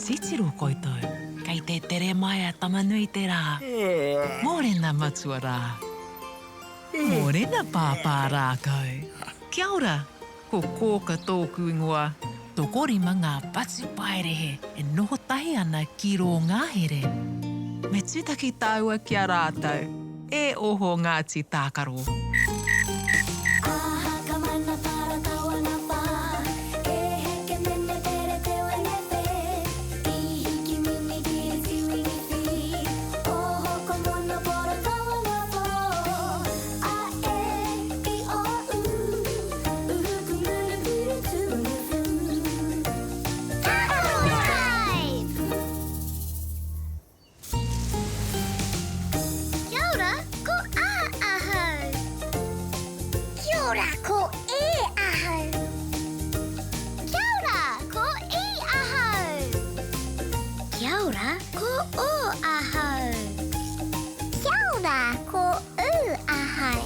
Titiro koutou, kei te tere mai a Tama-nui-te-rā. Mōrena matua rā. Mōrena pāpā rākau. Kia ora, ko Kōka tōku ingoa. Tokorima ngā patupaiarehe e noho tahi ana ki rō ngahere. Me tūtaki tāua ki a rātou. E oho Ngāti Tākaro. Kia ora, ko A ahau. Kia ora, ko E ahau. Kia ora, ko I ahau. Kia ora, ko O ahau. Kia ora, ko U ahau.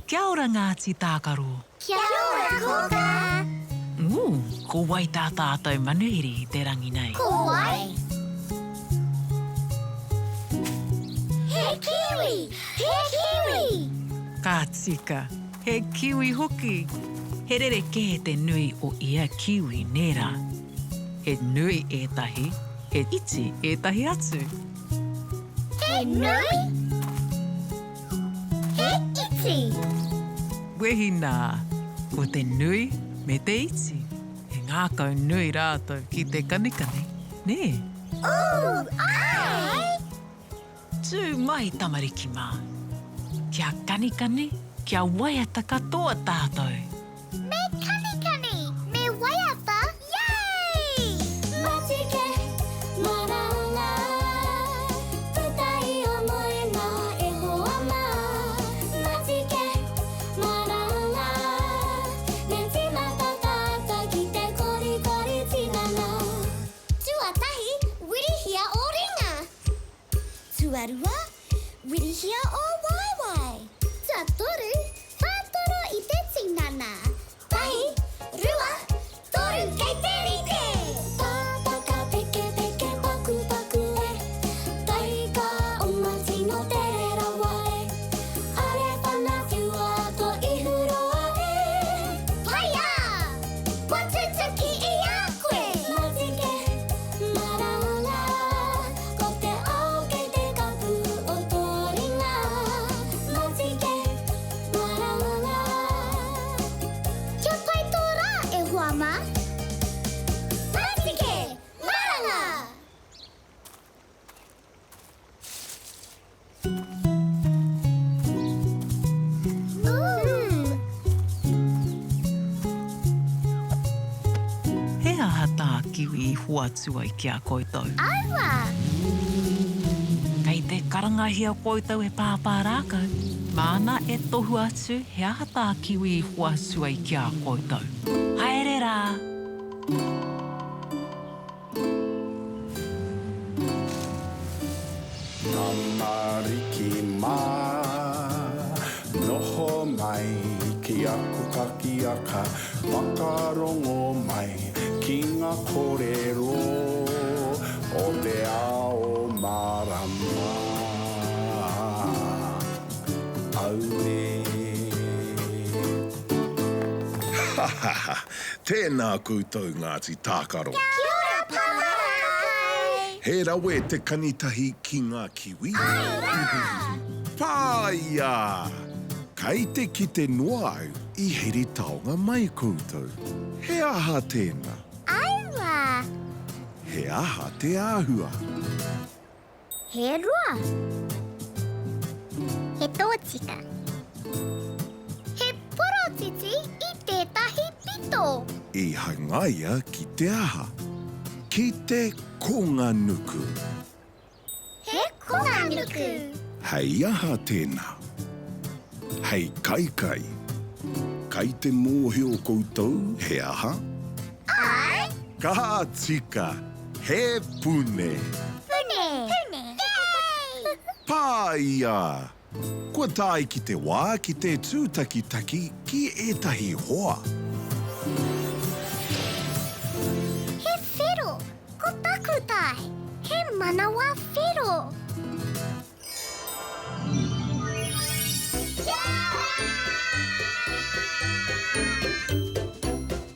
Kia ora Ngāti Tākaro. Kia ora Kōkā! Ooh, ko wai tā tātou manuhiri i te rangi nei? Ko wai? He kiwi! He kiwi! Ka tika, he kiwi hoki! He rerekē te nui o ia kiwi, nē rā? He nui ētahi, he iti ētahi atu. He nui? He iti. Wehi nā, ko te nui me te iti. He ngākau nui rātou ki te kanikani, nē? Ooh, āe! Tū mai tamariki mā. Kia kanikani, kia waiata katoa tātou. Me kanikani, me waiata, yay! Matike, maranga, puta i o moenga e hoa ma. Matike, maranga, me timata tata ki te korikori tinana. Tuatahi, wirihia o ringa. Tuarua, wirihia ō waewae. Tuatoru, whātoro i te tinana. Tahi, rua, toru kei te rite! Tātaka pekepeke pakupaku e, Taika oma tino tere rawa e, Are whana whiua to ihu roa e. Whaia! Kua tutuki i a koe! Matike, maranga, Ko te ao kei te kapu o tō ringa Matike, maranga. Kia pai tō rā e hoa mā. Matike, maranga! He aha tā Kiwi i hoatu ai ki a koutou? Aua! Kei te karangahia koutou e Pāpā Rākau, māna e tohu atu he aha tā Kiwi i hoatu ai ki a koutou. Haere rā! Tamariki mā, noho mai ki aku kakiaka, whakarongo mai ki ngā kōrero o te ao mārama. Auē. Ha ha ha! Tēnā koutou Ngāti Tākaro. Kia ora Papa Rākai! He rawe te kanitahi ki ngā kiwi. Āe rā! Pāia! Kei te kite noa au i heri taonga mai koutou. He aha tēnā? Aua! He aha te āhua? He roa. He tōtika. He porotiti i tētahi pito. I hangaia ki te aha? Ki te konganuku. He konganuku. Hei aha tēnā? Hei kaikai. Kai te mōhio koutou he aha? Āe! Ka tika! He pune. Pune! Pune! Yay! Pāia! Kua tae ki te wā ki te tūtakitaki ki ētahi hoa. He whare! manawa whero.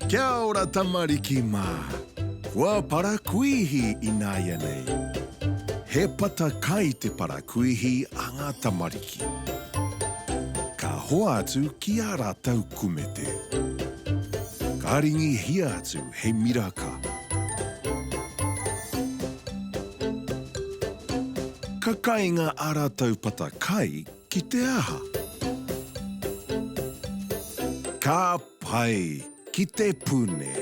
Kia ora tamariki mā! Kua parakuihi ināianei. He pata kai te parakuihi a ngā tamariki. Ka hoatu ki ā rātou kumete. Ka ringihia atu he miraka. Ka kainga ā rātou pata kai ki te aha? Ka pai ki te pune.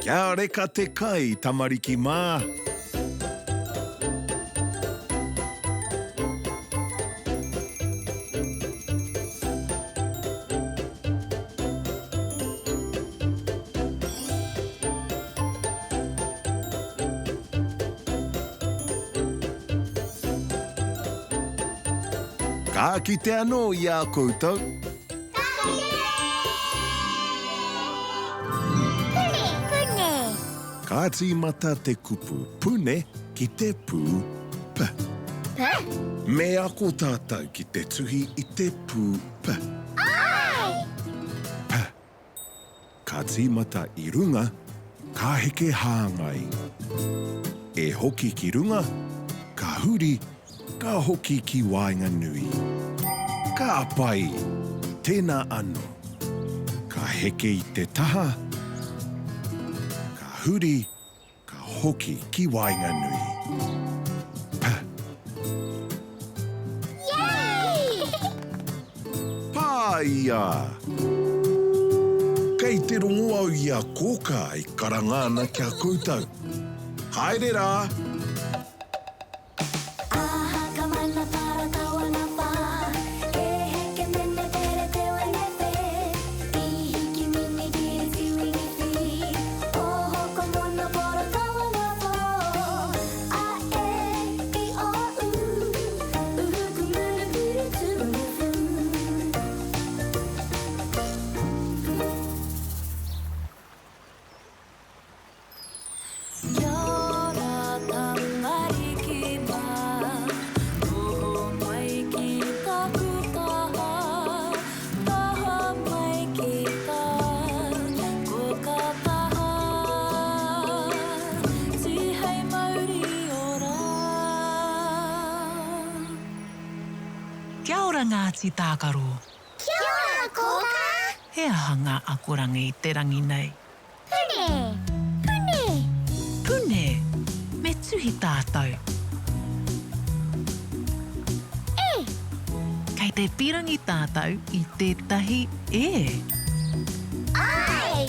Kia reka te kai, tamariki mā! Ka kite anō i a koutou. Ka kite! Pune! Pune! Ka tīmata te kupu pune ki te pū p. P? Me ako tātou ki te tuhi i te pū p. Āe! P. Ka tīmata i runga, ka heke hāngai. E hoki ki runga, ka huri, ka hoki ki waenganui. Ka pai! Tēnā anō. Ka heke i te taha, ka huri, Ka hoki ki waenganui. P. Yay! Pāia! Kei te rongo au i a Kōkā e karanga ana ki a koutou. Haere rā! Kia ora tamariki mā, noho mai ki taku taha, taha mai ki tā koka taha, tihei mauri ora. Kia ora Ngāti Tākaro. Kia ora Kōkā! He aha ngā akoranga i te rangi nei? Pune! Pune! Pune! Me tuhi tātou. E! Kei te pīrangi tātou i tētahi e. Āe!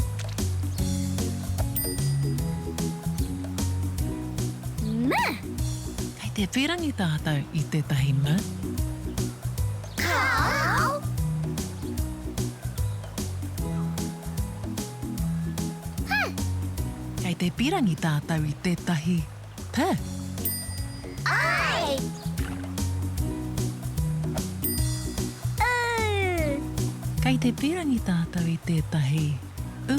M! Kei te pīrangi tātou i tētahi m. Kāo! H. Kei te pīrangi tātou i tētahi P. I. U. Kei te pīrangi tātou i tētahi U.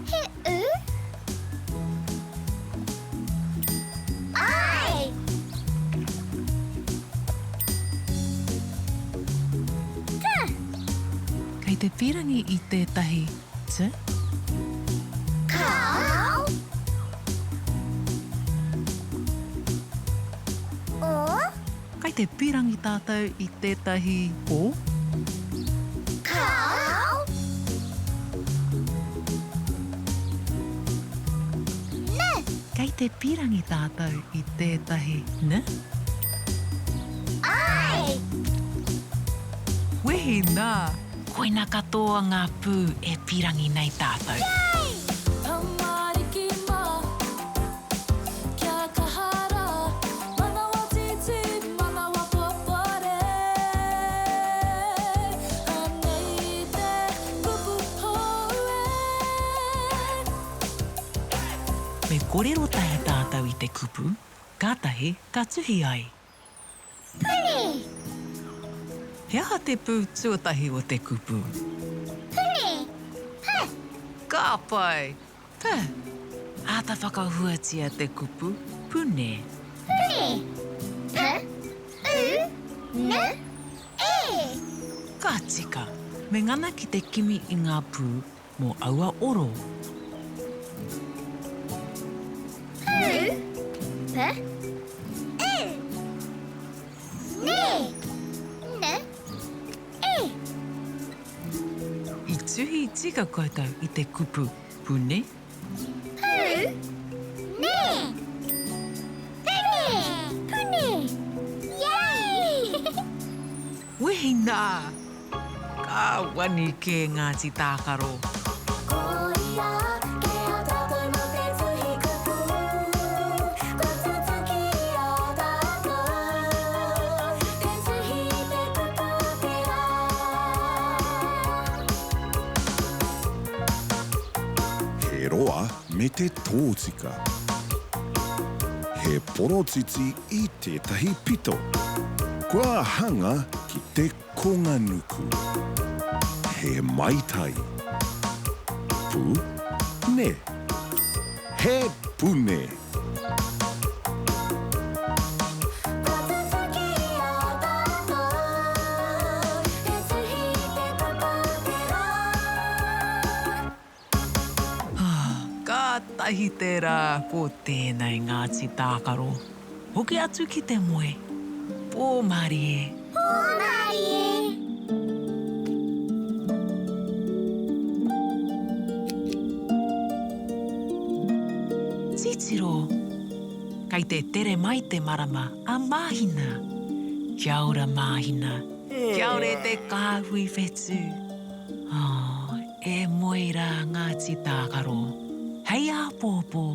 He U. I. T. Kei te pīrangi i tētahi T. Kāo. O. Kei te pīrangi tātou i tētahi O. Kāo. N. Kei te pīrangi tātou i tētahi N. Āe! Wehi nā! Koina katoa ngā pū e pīrangi nei tātou. Yay! Tamariki mā, kia kaha rā, manawa tītī, manawa popore. Anei te kupu hou e. Me kōrero tahi tātou i te kupu, kātahi ka tuhi ai. Pune! He aha te pū tuatahi o te kupu? Pune! P! Ka pai! P! Āta whakahuatia te kupu pune. Pune. P, U, N, E. Ka tika. Me ngana ki te kimi i ngā pū mō aua oro. P, P, U, N, N, E. I tuhi tika koutou i te kupu pune? Pu, ne! Pune! Pune! Yay! Wehi nā! Ka wani kē Ngāti Tākaro. Koia kē a tātou mō te tuhi kupu Kua tutuki i a tātou Te tuhi i te kupu o te rā. He roa me te tōtika. He porotiti i tētahi pito. Kua hanga ki te konganuku. He maitai. Pu, ne. He pune. Kua tutuki i a tātou Te tuhi i te kupu o te rā. Kātahi te rā ko tēnei Ngāti Tākaro. Hoki atu ki te moe. Pō mārie. Pō mārie. Titiro, kei te tere mai te marama a Māhina. Kia ora Māhina. Kia ora e te kāhui whetū. Oh, e moe rā Ngāti Tākaro. Hei āpōpō.